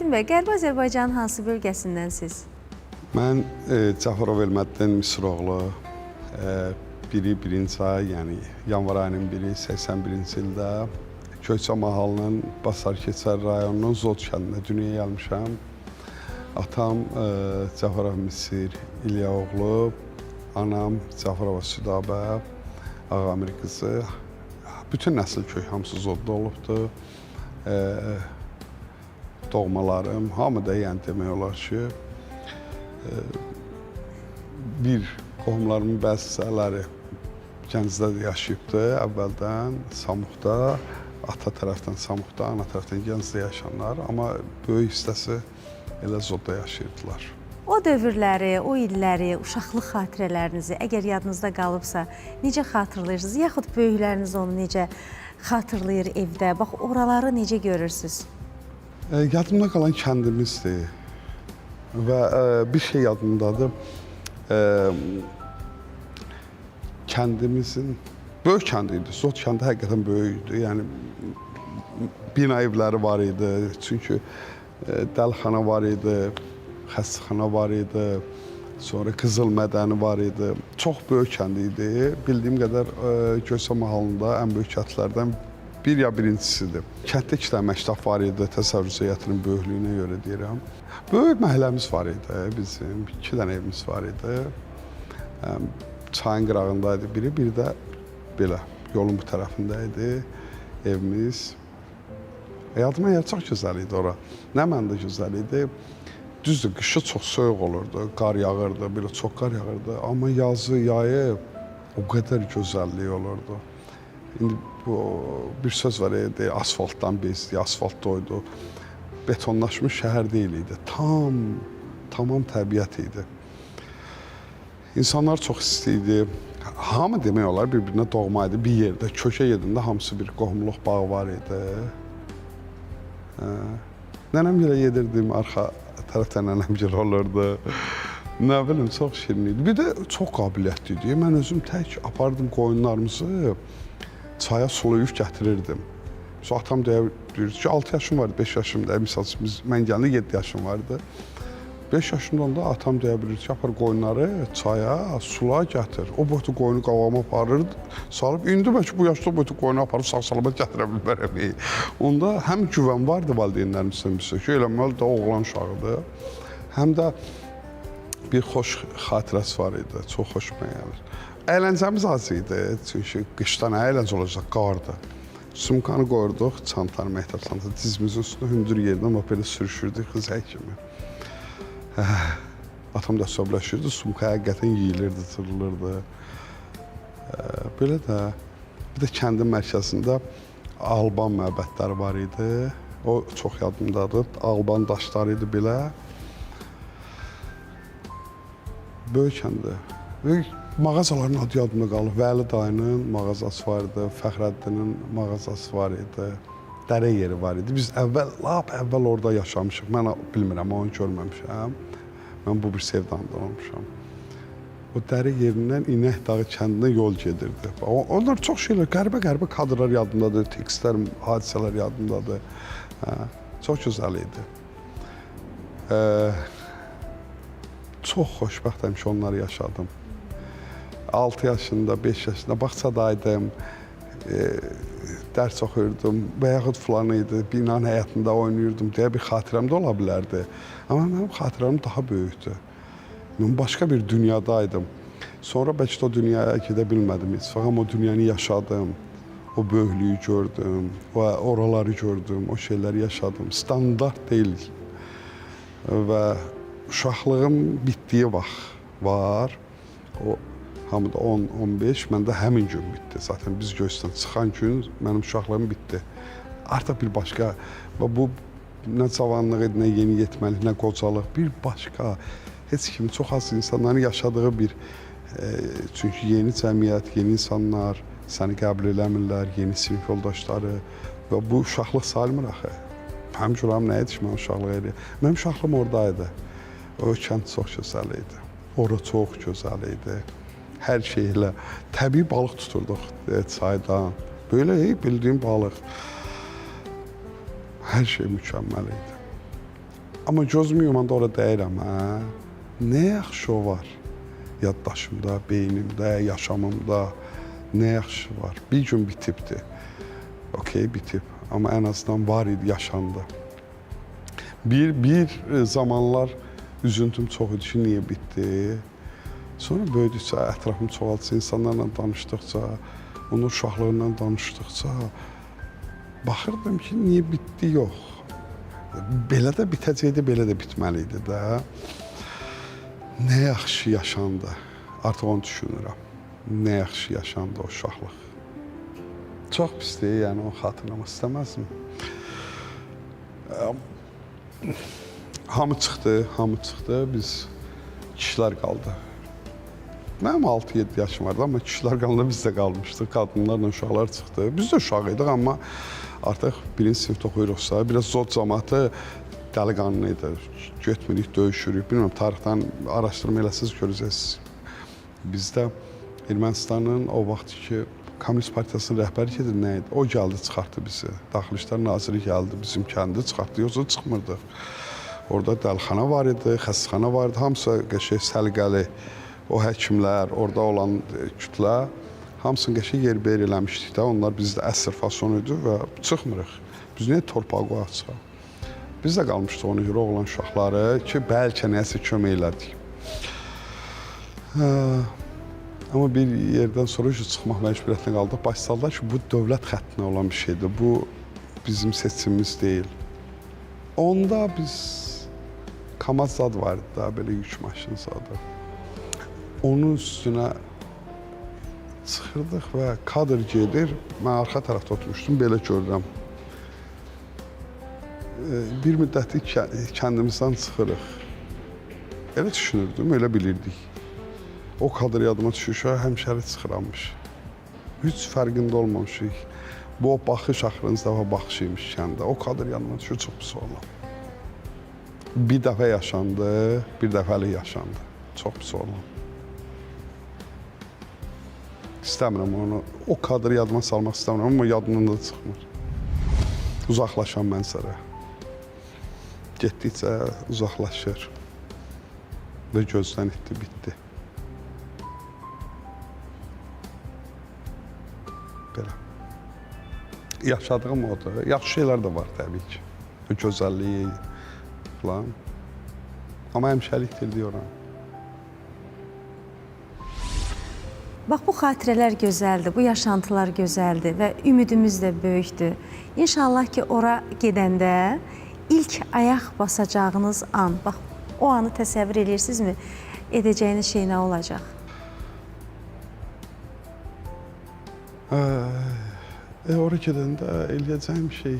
Elməddin bəy, Qərbi Azərbaycanın hansı bölgəsindənsiz? Mən Cəfərov Elməddin Misroğlu, biri birinci ay, yəni yanvar ayının biri 81-ci ildə Göyçə mahalının Basarkeçər rayonunun Zod kəndində dünyaya gəlmişəm. Atam Cəfərov Misir İlyaoğlu, anam Cəfərova Südabə, Ağamir qızı. Bütün nəsil kök hamısı Zodda olubdur. Doğmalarım, hamı da yəni demək olar ki, bir qohumlarımın bəzi hissələri Gəncədə də yaşayıbdı əvvəldən, Samuxda, ata tərəfdən Samuxda, ana tərəfdən Gəncədə yaşayanlar, amma böyük hissəsi elə Zodda yaşayırdılar. O dövrləri, o illəri, uşaqlıq xatirələrinizi əgər yadınızda qalıbsa, necə xatırlayırsınız? Yaxud böyükləriniz onu necə xatırlayır evdə? Bax, oraları necə görürsüz? Yadımda qalan kəndimizdir və bir şey yadımdadır. Kəndimizin böyük kənd idi. Zod kəndi həqiqətən böyük idi. Yəni bina evləri var idi. Çünki dəlixana var idi, xəstəxana var idi. Sonra Qızıl mədəni var idi. Çox böyük kənd idi. Bildiyim qədər Göyçə mahalında ən böyük kəndlərdən bir ya birincisidir. Kənddə iki dənə məktəb var idi, təsəvvürünüzə gətirin böyüklüyünə görə deyirəm. Böyük məhəlləmiz var idi bizim, iki dənə evimiz var idi. Çayın qırağındaydı biri, bir də belə yolun bu tərəfində idi evimiz. Yadıma gəlir, çox gözəl idi ora. Nə mənada gözəl idi? Düzdür, qışı çox soyuq olurdu, qar yağırdı, belə çox qar yağırdı. Amma yazı, yayı o qədər gözəllik olurdu. İndi bu bir söz var, deyir, asfaltdan bezdi, asfalt doydu. Betonlaşmış şəhər deyil idi. Tamam təbiət idi. İnsanlar çox isti idi. Hamı demək olar bir-birinə doğma idi. Bir yerdə, kökə gedəndə hamısı bir qohumluq bağı var idi. Hə. Nənəm gilə gedirdim, arxa tərəfdə nənəm gil olurdu. Nə bilim, çox şirin idi. Bir də çox qabiliyyətli idi. Mən özüm tək apardım qoyunlarımızı, çaya sulayıb gətirirdim. Sonra atam deyə deyirdi ki, 6 yaşım vardı, 5 yaşım da. Misal üçün, mən gələndə 7 yaşım vardı. 5 yaşımda onda atam deyə bilirdi ki, apar qoyunları çaya, sula gətir. O boyda qoyunu qavama aparırdı, salıb. İndi bəlkə bu yaşda o boyda qoyunu aparıb sağ-salamat gətirə bilmərəm. Onda həm güvən vardı valideynlərimizdən bizə ki, eləməli də oğlan uşağıdır. Həm də bir xoş xatirəsi var idi, çox xoşuma gəlir. Əyləncəmiz az idi, çünki qışda nə əyləncə olacaq, qardı. Sumkanı qoyurduq, çantanı, məktəb çantanı dizimizin üstünə hündür yerdən lap belə sürüşürdük xizək kimi. Atam da əsəbləşirdi, sumka həqiqətən yeyilirdi, cırılırdı. Belə də, bir də kəndin mərkəzində Alban məbədləri var idi. O çox yadımdadır. Alban daşları idi belə. Böyük kəndi. Böyük mağazaların adı yadımda qalıb. Vəli dayının mağazası var idi, Fəxrəddinin mağazası var idi. Dərə yeri var idi. Biz əvvəl, lap əvvəl orada yaşamışıq. Mən bilmirəm, onu görməmişəm. Mən bu bir sevdandan olmuşam. O dərə yerindən İnək Dağı kəndinə yol gedirdi. Onlar çox şeylər, qəribə-qəribə kadrlar yadımdadır, tekstlər, hadisələr yadımdadır. Hə, çox gözəl idi. Çox xoşbəxtəm ki, onları yaşadım. 6 yaşında, 5 yaşında bağçadaydım, dərs oxuyurdum və yaxud filan idi, binanın həyətində oynayırdım deyə bir xatirəm də ola bilərdi. Amma mənim xatirəm daha böyükdür. Mən başqa bir dünyadaydım. Sonra bəlkə də o dünyaya gedə bilmədim heç vaxt, amma o dünyanı yaşadım. O böyüklüyü gördüm, və oraları gördüm, o şeyləri yaşadım. Standart deyil. Və uşaqlığım bitdiyi vaxt var. O hamıda 10-15, məndə həmin gün bitdi. Zaten biz Göyçdən çıxan gün mənim uşaqlığım bitdi. Artıq bir başqa və bu nə cavanlıq idi, nə yeniyetməlik, nə qocalıq, bir başqa heç kimi çox az insanların yaşadığı bir çünki yeni cəmiyyət, yeni insanlar səni qəbul eləmirlər, yeni sinif yoldaşları və bu uşaqlıq sayılmır axı. Həmin görəm nə idi ki, mən uşaqlıq eləyir. Mənim uşaqlığım oradaydı. O kənd çox gözəl idi. Ora çox gözəl idi. Hər şeylə. Təbii balıq tuturduq çaydan. Belə bildiyim balıq. Hər şey mükəmməl idi. Amma gözümü yumanda ora dəyirəm, hə. Nə yaxşı o var yaddaşımda, beynimdə, yaşamımda. Nə yaxşı var. Bir gün bitibdi. Okey, bitib. Amma ən azından var idi, yaşandı. Bir zamanlar üzüntüm çox idi ki, niyə bitdi? Sonra böyüdükcə, ətrafım çoxaldıqca, insanlarla danışdıqca, onun uşaqlığından danışdıqca baxırdım ki, niyə bitdi, yox. Belə də bitəcəkdi, belə də bitməli idi də. Nə yaxşı yaşandı. Artıq onu düşünürəm. Nə yaxşı yaşandı o uşaqlıq. Çox pisdir, yəni onu xatırlamaq istəməzdim. Hamı çıxdı, hamı çıxdı. Biz kişilər qaldı. Mənim 6-7 yaşım vardı, amma kişilər qalanda biz də qalmışdıq. Qadınlarla uşaqlar çıxdı. Biz də uşaq idik, amma artıq birinci sinifdə oxuyuruqsa, biraz zod cəmaatı dəliqanlı idi. Getmirik, döyüşürük. Bilmirəm, tarixdən araşdırma eləsəniz görəcəksiniz. Bizdə Ermənistanın o vaxt ki Komünist Partiyasının rəhbəri gedir, nə idi? O gəldi, çıxartdı bizi. Daxili İşlər Naziri gəldi, bizim kəndi çıxartdı. Yoxsa çıxmırdıq. Orada dəlixana var idi, xəstəxana var idi. Hamısı qəşəng səliqəli. O həkimlər, orada olan kütlə hamısını qəşəng yerbəyer eləmişdik də. Onlar bizdə əsr fason idi və çıxmırıq. Biz niyə torpaq qoyaq çıxaq? Biz də qalmışdıq ona görə oğlan uşaqları ki, bəlkə nəsə kömək elədik. Amma bir yerdən sonra çıxmaq məcburiyyətinə qaldıq. Başladılar ki, bu dövlət xəttinə olan bir şeydir. Bu bizim seçimimiz deyil. Onda biz KAMAZ zad var idi da, belə yük maşını zadı. Onun üstünə çıxırdıq və kadr gedir. Mən arxa tərəfdə oturmuşdum, belə görürəm. Bir müddətlik kəndimizdən çıxırıq. Elə düşünürdüm, elə bilirdik. O kadr yadıma düşür ki, həmişəlik çıxıranmış. Heç fərqində olmamışıq. Bu o baxış axırıncı dəfə baxış imiş kəndə. O kadr yadıma düşür, çox pis oğlan. Bir dəfə yaşandı, bir dəfəlik yaşandı. Çox pis oğlan. İstəmirəm onu. O kadrı yadıma salmaq istəmirəm, amma yadımdan da çıxmır. Uzaqlaşan mənzərə. Getdikcə uzaqlaşır. Və gözdən itdi, bitdi. Belə. Yaşadığım odur. Yaxşı şeylər də var təbii ki. Gözəlliyi falan. Amma həmişəlik itirdik oranı. Bax bu xatirələr gözəldir, bu yaşantılar gözəldir və ümidimiz də böyükdür. İnşallah ki, ora gedəndə ilk ayaq basacağınız an, bax o anı təsəvvür edirsinizmi? Edəcəyiniz şey nə olacaq? Ora gedəndə eləyəcəyim şey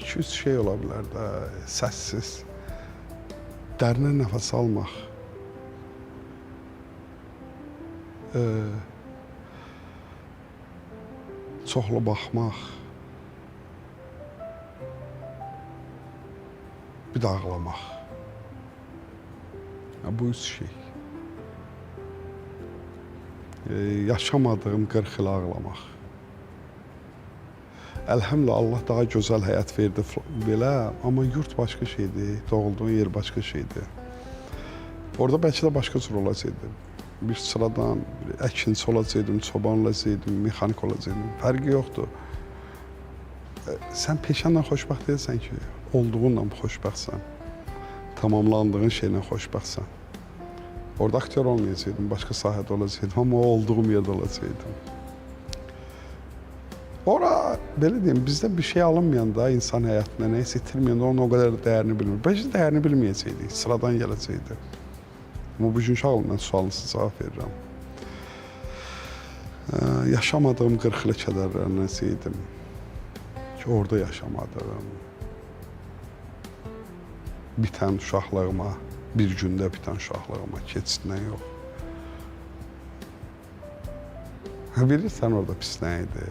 2-3 şey ola bilər də, səssiz. Dərindən nəfəs almaq. Çoxlu baxmaq. Bir də ağlamaq. Bu üç şey. Yaşamadığım 40 il ağlamaq. Əlhəmdülillah Allah daha gözəl həyat verdi belə, amma yurt başqa şeydir, doğulduğun yer başqa şeydir. Orada bəlkə də başqa cür olacaqdı. Bir sıradan bir əkinçi olacaqdım, çoban olacaqdım, mexanik olacaqdım. Fərqi yoxdur. Sən peşənlə xoşbəxt deyilsən ki, olduğunla xoşbəxtsən. Tamamlandığın şeylə xoşbəxtsən. Orada aktyor olmayacaqdım, başqa sahədə olacaqdım, amma o olduğum yerdə olacaqdım. Ora, belə deyim, bizdə bir şey alınmayanda insan həyatında nəyisə itirməyəndə onun o qədər dəyərini bilmir. Bəlkə dəyərini bilməyəcəkdik, sıradan gələcəkdi. Amma bugünkü ağlımdan sualınıza cavab verirəm. Yaşamadığım 40 ilə kədərlənəcəkdim ki, orada yaşamadığım, bitən uşaqlığıma, bir gündə bitən uşaqlığıma keçindən yox. Bilirsən orada pis nə idi?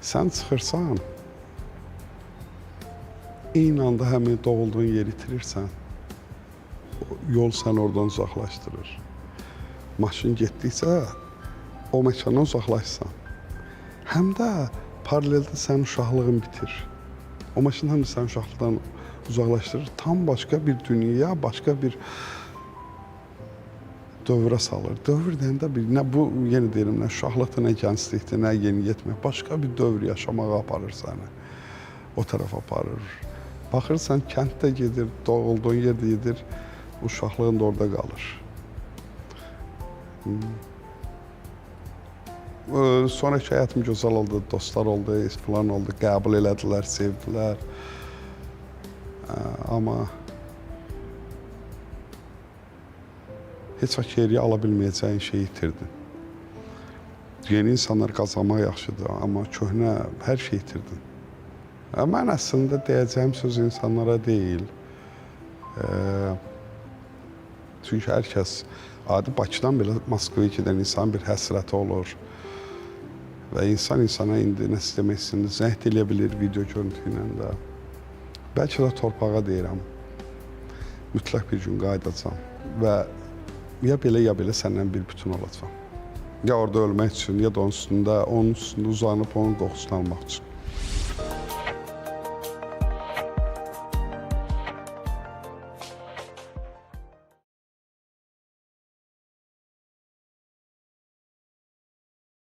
Sən çıxırsan, eyni anda həmin doğulduğun yeri itirirsən. Yol səni oradan uzaqlaşdırır. Maşın getdikcə o məkandan uzaqlaşsan. Həm də paraleldə sənin uşaqlığın bitir. O maşın həm də sənin uşaqlıqdan Uzaqlaşdırır. Tam başqa bir dünya, başqa bir dövrə salır. Dövr deyəndə bir nə bu yenə deyirəm, nə uşaqlıqdır, nə gənclikdir, nə yeniyetmə. Başqa bir dövr yaşamağa aparır səni. O tərəf aparır. Baxırsan kənd də gedir, doğulduğun yer də gedir, uşaqlığın da orada qalır. Sonraki həyatım gözəl oldu, dostlar oldu, filan oldu, qəbul elədilər, sevdilər. Amma heç vaxt geriyə ala bilməyəcəyin şeyi itirdin. Yeni insanlar qazanmaq yaxşıdır, amma köhnə hər şey itirdin. Mən əslində deyəcəyim söz insanlara deyil. Çünki hər kəs adi Bakıdan belə Moskvaya gedən insanın bir həsrəti olur. Və insan insana indi nə demək istəyir, zəng də eləyə bilir video görüntü ilə də. Bəlkə də torpağa deyirəm. Mütləq bir gün qayıdacam və ya belə ya belə səndən bir bütün olacam. Ya orada ölmək üçün, ya da onun üstündə, onun üstündə uzanıb onun qoxusunu almaq üçün.